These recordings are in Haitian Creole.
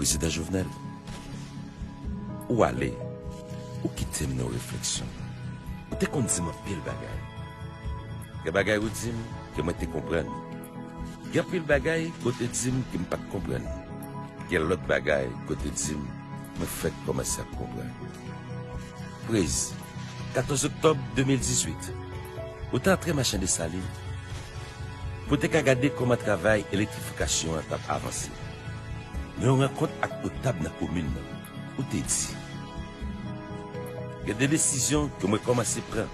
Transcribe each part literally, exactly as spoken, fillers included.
Prezidan Jovenel, ou ale, ou kite m nan refleksyon. Ou te konn di m anpil bagay. Gen bagay ou di m ke mwen te konprann. Gen anpil bagay ke w te di m ke m pa t konprann. Gen lòt bagay ke w te di m, mwen fèk kòmanse ap konprann. Prez, katòz oktòb de mil dizuit, ou te antre Machan Desalin pou te ka gade kòman travay elektrifikasyon an t ap avanse. Nan yon rankont ak notab nan komin nan, ou te di, gen de desizyon ke mwen kòmanse pran.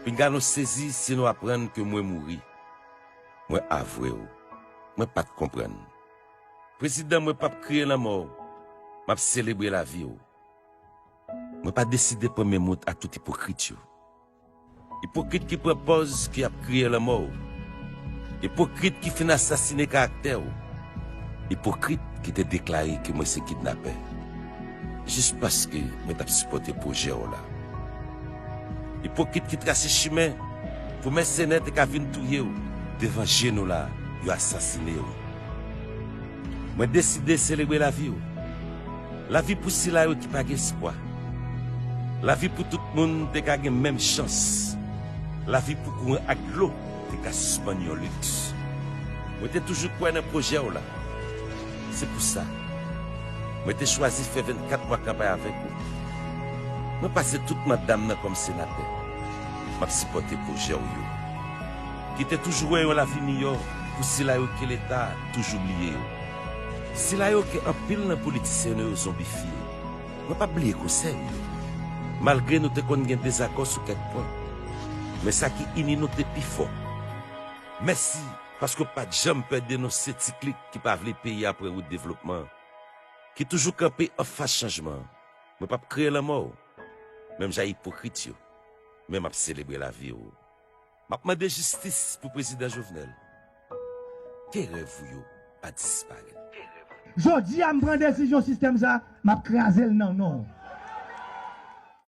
Pinga nou sezi si nou aprann ke mwen mouri. Mwen avwe w, mwen pa t konprann. Prezidan, mwen p ap kriye lanmò w, m ap selebre lavi w. Mwen pa deside pran men mout ak tout ipokrit yo. Ipokrit ki pran pòz ke y ap kriye lanmò w. Ipokrit ki fin asasine karaktè w. Ipokrit ki te deklare ke mwen se kidnapè. Jis paske mwen t ap sipòte pwojè w la. Ipokrit ki trase chimen pou mèsenè te ka vin touye w devan je nou la, yo asasine w. Mwen deside selebre lavi w. Lavi pou sila yo ki pa gen espwa. Lavi pou tout moun te ka gen menm chans. Lavi pou kouran ak dlo te ka sispann yon liks. Mwen te toujou kwè nan pwojè w la. Se pou sa, mwen te chwazi fè vennkat mwa kanpay avèk ou. Mwen pase tout manda m nan kòm senatè. M ap sipòte pwojè w yo, ki te toujou wè yon lavi miyò pou sila yo ke Leta toujou bliye yo. Sila yo ke anpil nan politisyen nou yo zonbifye. Mwen p ap bliye konsèy ou yo. Malgre nou te konn gen dezakò sou kèk pwen, men sa ki ini nou te pi fò. Mèsi, paske w pa t janm pè denonse ti klik ki pa vle peyi a pran wout devlopman, ki toujou kanpe anfas chanjman. Mwen p ap kriye lanmò w, menm jan ipokrit yo, men m ap selebre lavi w. M ap mande jistis pou Prezidan Jovenel. Ke rèv ou yo pa disparèt. Jodi a, m pran desizyon sistèm sa, m ap kraze l nan non w.